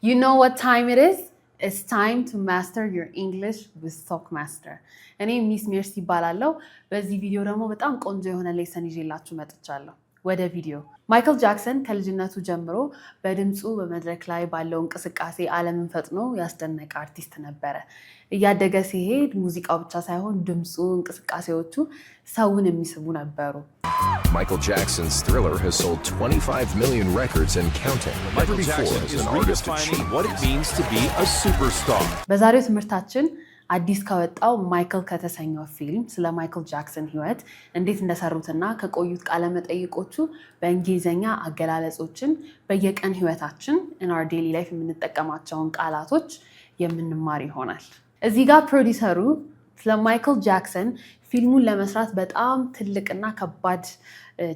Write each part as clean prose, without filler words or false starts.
You know what time it is? It's time to master your English with Talkmaster። እኔ Miss ሜርሲ እባላለሁ። በዚህ ቪዲዮ ደግሞ በጣም ቆንጆ የሆነ lesson ይዤላችሁ መጥቻለሁ። ወደ ቪዲዮ። ማይክል ጃክሰን ከልጅነቱ ጀምሮ በድምፁ፣ በመድረክ ላይ ባለው እንቅስቃሴ ዓለምን ፈጥኖ ያስደነቀ አርቲስት ነበረ። እያደገ ሲሄድ ሙዚቃው ብቻ ሳይሆን ድምፁ፣ እንቅስቃሴዎቹ ሰውን የሚስቡ ነበሩ። Michael Jackson's Thriller has sold 25 million records and counting. Never Michael before Jackson has is an artist redefining achieved what it means to be a superstar. በዛሬው ትምህርታችን አዲስ ከወጣው ማይክል ከተሰኘው ፊልም ስለ ማይክል ጃክሰን ሕይወት እንዴት እንደሰሩትና ከቆዩት ቃለመጠይቆቹ በእንግሊዝኛ አገላለጾችን፣ በየቀን ሕይወታችን in our daily life የምንጠቀማቸውን ቃላቶች የምንማር ይሆናል። እዚህ ጋር ፕሮዲሰሩ ስለ ማይክል ጃክሰን ፊልሙን ለመስራት በጣም ትልቅና ከባድ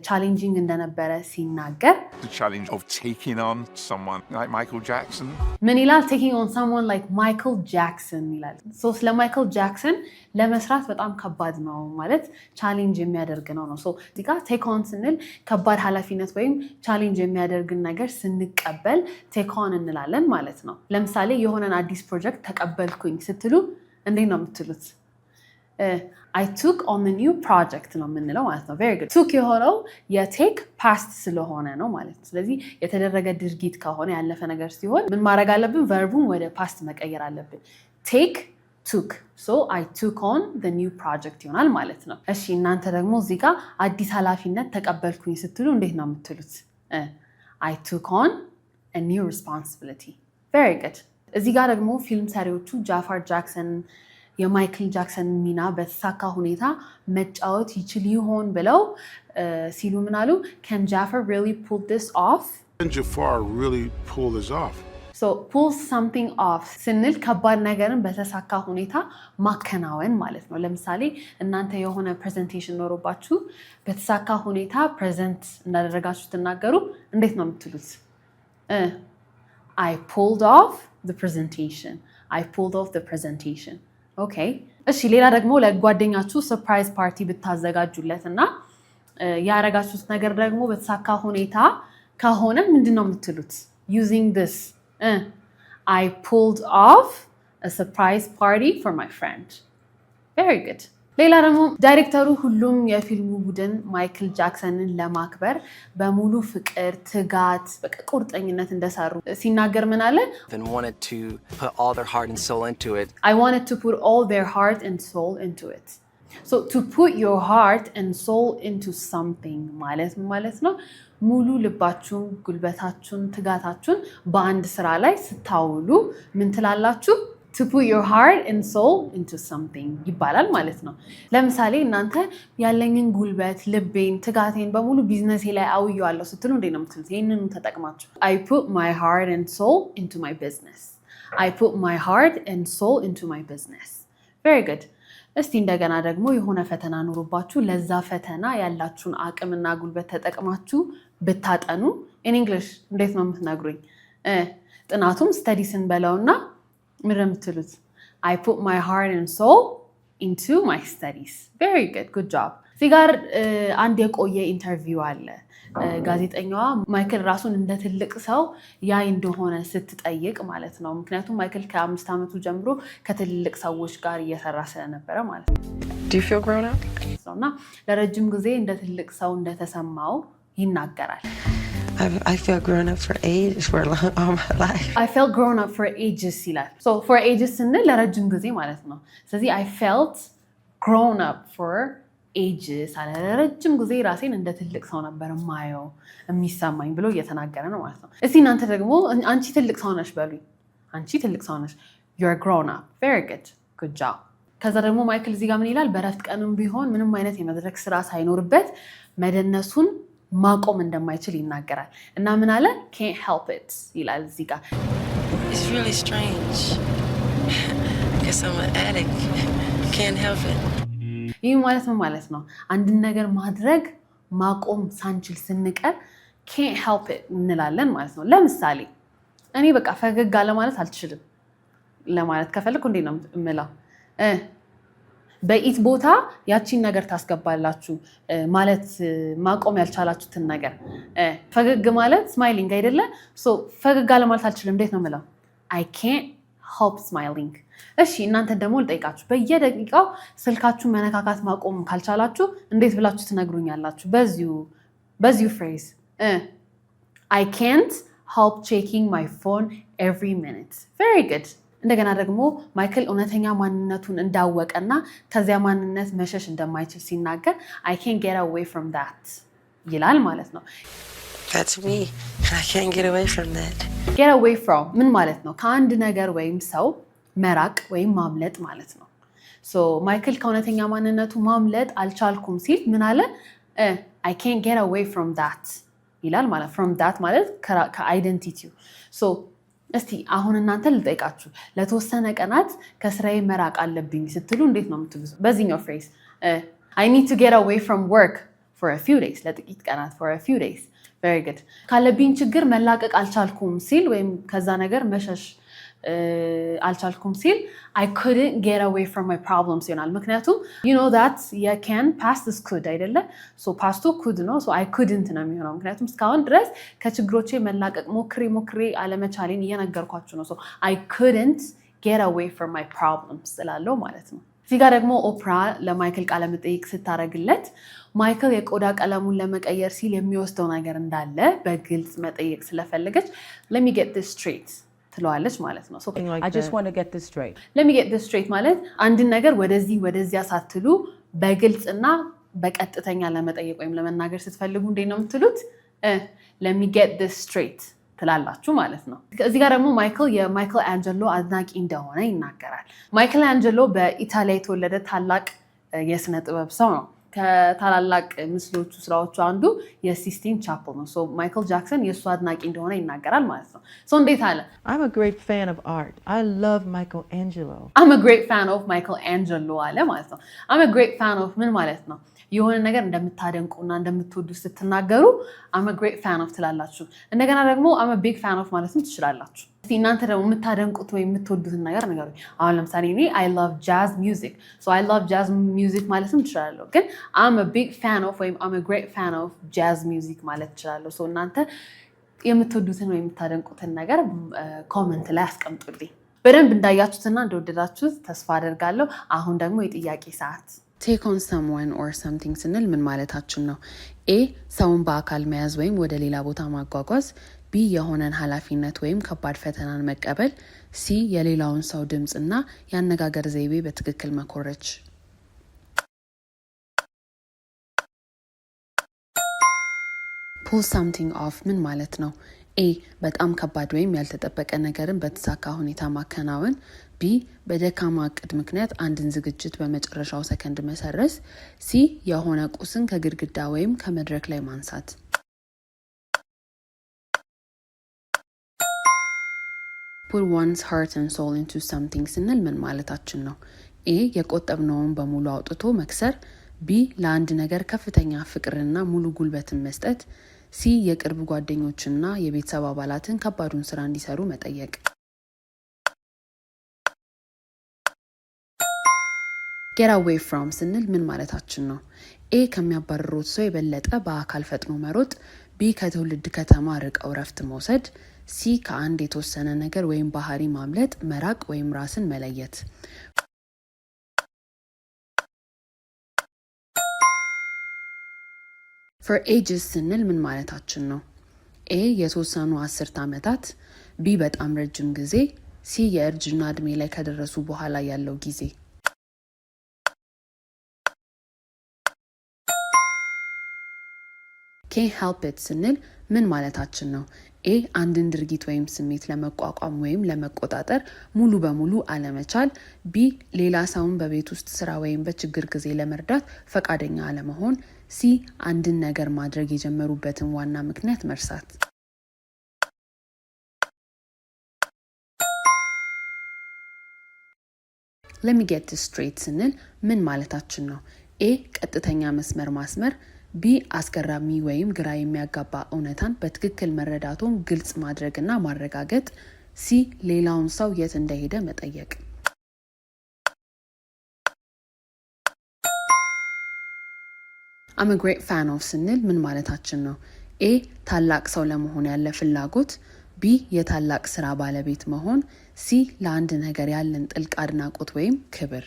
challenging እንደነበረ ሲናገር The challenge of taking on someone like Michael Jackson. ምን ይላል? "Taking on someone like Michael Jackson" ይላል። So ስለ ማይክል ጃክሰን ለመስራት በጣም ከባድ ነው ማለት challenge የሚያደርግ ነው። So እዚህ ጋር take on ስንል ከባድ ኃላፊነት ወይም challenge የሚያደርግን ነገር ስንቀበል take on እንላለን ማለት ነው። ለምሳሌ የሆነን አዲስ ፕሮጀክት ተቀበልኩኝ ስትሉ እንዴት ነው የምትሉት? "I took on new project" ነው የምንለው ማለት ነው። Very good። Took የሆነው የ take past ስለሆነ ነው ማለት ነው። ስለዚህ የተደረገ ድርጊት ከሆነ፣ ያለፈ ነገር ሲሆን ምን ማድረግ አለብን? Verb ኡን ወደ past መቀየር አለብን። Take, took። So "I took on new project" ይሆናል ማለት ነው። እሺ፣ እናንተ ደግሞ እዚህ ጋር አዲስ ኃላፊነት ተቀበልኩኝ ስትሉ እንዴት ነው የምትሉት? "I took on new responsibility።" Very good። እዚህ ጋር ደግሞ ፊልም ሰሪዎቹ ጃፋር ጃክሰን የማይክል ጃክሰን ሚና በተሳካ ሁኔታ መጫወት ይችል ይሆን ብለው ሲሉ ምን አሉ? "Can Jaafar really pull this off?" Can Jafar really pull this off? Pull something off ስንል ከባድ ነገርን በተሳካ ሁኔታ ማከናወን ማለት ነው። ለምሳሌ እናንተ የሆነ presentation ኖሮባችሁ በተሳካ ሁኔታ present እንዳደረጋችሁ ስትናገሩ እንዴት ነው የምትሉት? "I pulled off presentation። I pulled off presentation።" Okay፣ እሺ። ሌላ ደግሞ ለጓደኛችሁ surprise party ብታዘጋጁለት እና ያረጋችሁት ነገር ደግሞ በተሳካ ሁኔታ ከሆነ ምንድን ነው የምትሉት? Using this, "I pulled off surprise party for my friend።" Very good። ሌላ ደግሞ ዳይሬክተሩ ሁሉም የፊልሙ ቡድን ማይክል ጃክሰንን ለማክበር በሙሉ ፍቅር፣ ትጋት፣ በቃ ቁርጠኝነት እንደሰሩ ሲናገር ምን አለ? And wanted to put all their heart and soul into it. "I wanted to put all their heart and soul into it." So to put your heart and soul into something ማለት ምን ማለት ነው? ሙሉ ልባችሁን፣ ጉልበታችሁን፣ ትጋታችሁን በአንድ ስራ ላይ ስታውሉ ምን ትላላችሁ? "To put your heart and soul into something" ይባላል ማለት ነው። ለምሳሌ እናንተ ያለኝን ጉልበት፣ ልቤን፣ ትጋቴን በሙሉ ቢዝነሴ ላይ አውየዋለሁ ስትሉ እንዴት ነው የምትሉት? ይህንኑ ተጠቅማችሁ "I put my heart and soul into my business። I put my heart and soul into my business።" Very good። እስቲ እንደገና ደግሞ የሆነ ፈተና ኖሮባችሁ ለዛ ፈተና ያላችሁን አቅምና ጉልበት ተጠቅማችሁ ብታጠኑ in English እንዴት ነው የምትነግሩኝ? ጥናቱም study ስንበለውና ምንድን ነው የምትሉት? "I put my heart and soul into my studies።" Very good, good job። እዚህ ጋር አንድ የቆየ interview አለ። ጋዜጠኛዋ ማይክል ራሱን እንደ ትልቅ ሰው ያይ እንደሆነ ስትጠይቅ ማለት ነው። ምክንያቱም ማይክል ከ5 ዓመቱ ጀምሮ ከትልልቅ ሰዎች ጋር እየሰራ ስለነበረ ማለት ነው። Do you feel grown up? እና ለረጅም ጊዜ እንደ ትልቅ ሰው እንደተሰማው ይናገራል። I feel grown up for ages, for a long, all my life. "I felt grown up for ages" ይላል። So for ages ስንል ለረጅም ጊዜ ማለት ነው። ስለዚህ "I felt grown up for ages" አለ። ለረጅም ጊዜ ራሴን እንደ ትልቅ ሰው ነበር የማየው፣ የሚሰማኝ ብሎ እየተናገረ ነው ማለት ነው። እስቲ እናንተ ደግሞ አንቺ ትልቅ ሰው ነሽ በሉኝ። አንቺ ትልቅ ሰው ነሽ። You're grown up። Very good, good job። ከዛ ደግሞ ማይክል እዚህ ጋር ምን ይላል? በእረፍት ቀንም ቢሆን ምንም አይነት የመድረክ ስራ ሳይኖርበት መደነሱን ማቆም እንደማይችል ይናገራል። እና ምን አለ? "Can't help it" ይላል እዚህ ጋር። It's really strange. I guess I'm an addict. Can't help it. ይህ ማለት ምን ማለት ነው? አንድን ነገር ማድረግ ማቆም ሳንችል ስንቀር "can't help it" እንላለን ማለት ነው። ለምሳሌ እኔ በቃ ፈገግ አለማለት አልችልም ለማለት ከፈለኩ እንዴት ነው የምለው? በ it ቦታ ያቺን ነገር ታስገባላችሁ ማለት ማቆም ያልቻላችሁትን ነገር። ፈገግ ማለት smiling አይደለ? ፈገግ አለማለት አልችልም እንዴት ነው የምለው? አይ ካንት ሄልፕ ስማይሊንግ። እሺ እናንተን ደግሞ ልጠይቃችሁ፣ በየደቂቃው ስልካችሁ መነካካት ማቆም ካልቻላችሁ እንዴት ብላችሁ ትነግሩኛላችሁ? በዚሁ ፍሬዝ አይ ካንት ሄልፕ ቼኪንግ ማይ ፎን ኤቭሪ ሚኒት። ቬሪ ጉድ። እንደገና ደግሞ ማይክል እውነተኛ ማንነቱን እንዳወቀና ከዚያ ማንነት መሸሽ እንደማይችል ሲናገር አይ ካንት ጌት አዌይ ፍሮም ዳት ይላል ማለት ነው። That's me, and I can't get away from that. Get away from ምን ማለት ነው? ከአንድ ነገር ወይም ሰው መራቅ ወይም ማምለጥ ማለት ነው። So ማይክል ከእውነተኛ ማንነቱ ማምለጥ አልቻልኩም ሲል ምን አለ? አይ ካንት ጌት አዌይ ፍሮም ዳት ይላል ማለት፣ from that ማለት ከ identity ው። So እስቲ አሁን እናንተ ልጠይቃችሁ፣ ለተወሰነ ቀናት ከስራዬ መራቅ አለብኝ ስትሉ እንዴት ነው የምትሉት? በዚህኛው phrase I need to get away from work for a few days፣ ለጥቂት ቀናት፣ for a few days። Very good። ካለብኝ ችግር መላቀቅ አልቻልኩም ሲል ወይም ከዛ ነገር መሸሽ አልቻልኩም ሲል I couldn't get away from my problems ይሆናል። ምክንያቱም you know that የ can past is could አይደለ? So past ኡ could ነው። So I couldn't ነው የሚሆነው። ምክንያቱም እስካሁን ድረስ ከችግሮቼ መላቀቅ ሞክሬ ሞክሬ አለመቻሌን እየነገርኳችሁ ነው። So I couldn't get away from my problems እላለሁ ማለት ነው። እዚህ ጋር ደግሞ ኦፕራ ለማይክል ቃለ መጠይቅ ስታደርግለት ማይክል የቆዳ ቀለሙን ለመቀየር ሲል የሚወስደው ነገር እንዳለ በግልጽ መጠየቅ ስለፈለገች "Let me get this straight" ትለዋለች ማለት ነው። I just want to get this straight. Let me get this straight ማለት አንድን ነገር ወደዚህ ወደዚያ ሳትሉ በግልጽና በቀጥተኛ ለመጠየቅ ወይም ለመናገር ስትፈልጉ እንዴት ነው የምትሉት? "Let me get this straight" ትላላችሁ ማለት ነው። እዚህ ጋር ደግሞ ማይክል የማይክል አንጀሎ አድናቂ እንደሆነ ይናገራል። ማይክል አንጀሎ በኢታሊያ የተወለደ ታላቅ የስነ ጥበብ ሰው ነው። ከታላላቅ ምስሎቹ ስራዎቹ አንዱ የ Sistine Chapel ነው። ማይክል ጃክሰን የእሱ አድናቂ እንደሆነ ይናገራል ማለት ነው። እንዴት አለ? I'm a great fan of art. I love Michelangelo. "I'm a great fan of Michelangelo" አለ ማለት ነው። "I'm a great fan of" ምን ማለት ነው? የሆነ ነገር እንደምታደንቁና እንደምትወዱ ስትናገሩ "I'm a great fan of" ትላላችሁ። እንደገና ደግሞ "I'm a big fan of" ማለትም ትችላላችሁ። እስቲ እናንተ ደግሞ የምታደንቁት ወይም የምትወዱትን ነገር ንገሩኝ። አሁን ለምሳሌ እኔ I love jazz music፣ so "I love jazz music" ማለትም ትችላለሁ። ግን "I'm a big fan of" ወይም "I'm a great fan of jazz music" ማለት ትችላለሁ። So እናንተ የምትወዱትን ወይም የምታደንቁትን ነገር comment ላይ አስቀምጡልኝ። በደንብ እንዳያችሁትና እንደወደዳችሁት ተስፋ አደርጋለሁ። አሁን ደግሞ የጥያቄ ሰዓት። Take on someone or something ስንል ምን ማለታችን ነው? A ሰውን በአካል መያዝ ወይም ወደ ሌላ ቦታ ማጓጓዝ፣ B የሆነን ኃላፊነት ወይም ከባድ ፈተናን መቀበል፣ C የሌላውን ሰው ድምፅና የአነጋገር ዘይቤ በትክክል መኮረጅ። Pull something off ምን ማለት ነው? A በጣም ከባድ ወይም ያልተጠበቀ ነገርን በተሳካ ሁኔታ ማከናወን፣ B በደካማ እቅድ ምክንያት አንድን ዝግጅት በመጨረሻው ሰከንድ መሰረዝ፣ C የሆነ ቁስን ከግድግዳ ወይም ከመድረክ ላይ ማንሳት። Put one's heart and soul into something ስንል ምን ማለታችን ነው? A የቆጠብነውን በሙሉ አውጥቶ መክሰር፣ B ለአንድ ነገር ከፍተኛ ፍቅርና ሙሉ ጉልበትን መስጠት፣ C የቅርብ ጓደኞችና የቤተሰብ አባላትን ከባዱን ስራ እንዲሰሩ መጠየቅ። Get away from ስንል ምን ማለታችን ነው? A ከሚያባርሩት ሰው የበለጠ በአካል ፈጥኖ መሮጥ፣ B ከትውልድ ከተማ ርቀው ረፍት መውሰድ፣ C ከአንድ የተወሰነ ነገር ወይም ባህሪ ማምለጥ፣ መራቅ ወይም ራስን መለየት። For ages ስንል ምን ማለታችን ነው? A የተወሰኑ አስርት ዓመታት፣ B በጣም ረጅም ጊዜ፣ C የእርጅና እድሜ ላይ ከደረሱ በኋላ ያለው ጊዜ። ኬን ሄልፕ ኢት ስንል ምን ማለታችን ነው? A አንድን ድርጊት ወይም ስሜት ለመቋቋም ወይም ለመቆጣጠር ሙሉ በሙሉ አለመቻል፣ B ሌላ ሰውን በቤት ውስጥ ስራ ወይም በችግር ጊዜ ለመርዳት ፈቃደኛ አለመሆን፣ C አንድን ነገር ማድረግ የጀመሩበትን ዋና ምክንያት መርሳት። Let me get this straight ስንል ምን ማለታችን ነው? A ቀጥተኛ መስመር ማስመር፣ B አስገራሚ ወይም ግራ የሚያጋባ እውነታን በትክክል መረዳቱን ግልጽ ማድረግና ማረጋገጥ፣ C ሌላውን ሰው የት እንደሄደ መጠየቅ። I'm a great fan of ስንል ምን ማለታችን ነው? A ታላቅ ሰው ለመሆን ያለ ፍላጎት፣ B የታላቅ ስራ ባለቤት መሆን፣ C ለአንድ ነገር ያለን ጥልቅ አድናቆት ወይም ክብር።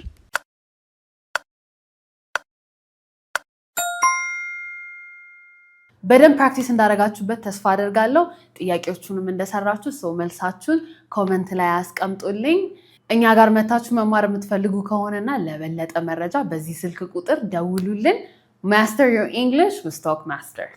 በደንብ practice እንዳደረጋችሁበት ተስፋ አደርጋለሁ። ጥያቄዎቹንም እንደሰራችሁ፣ so መልሳችሁን comment ላይ አስቀምጡልኝ። እኛ ጋር መታችሁ መማር የምትፈልጉ ከሆነና ለበለጠ መረጃ በዚህ ስልክ ቁጥር ደውሉልን። Master your English with Talk Master።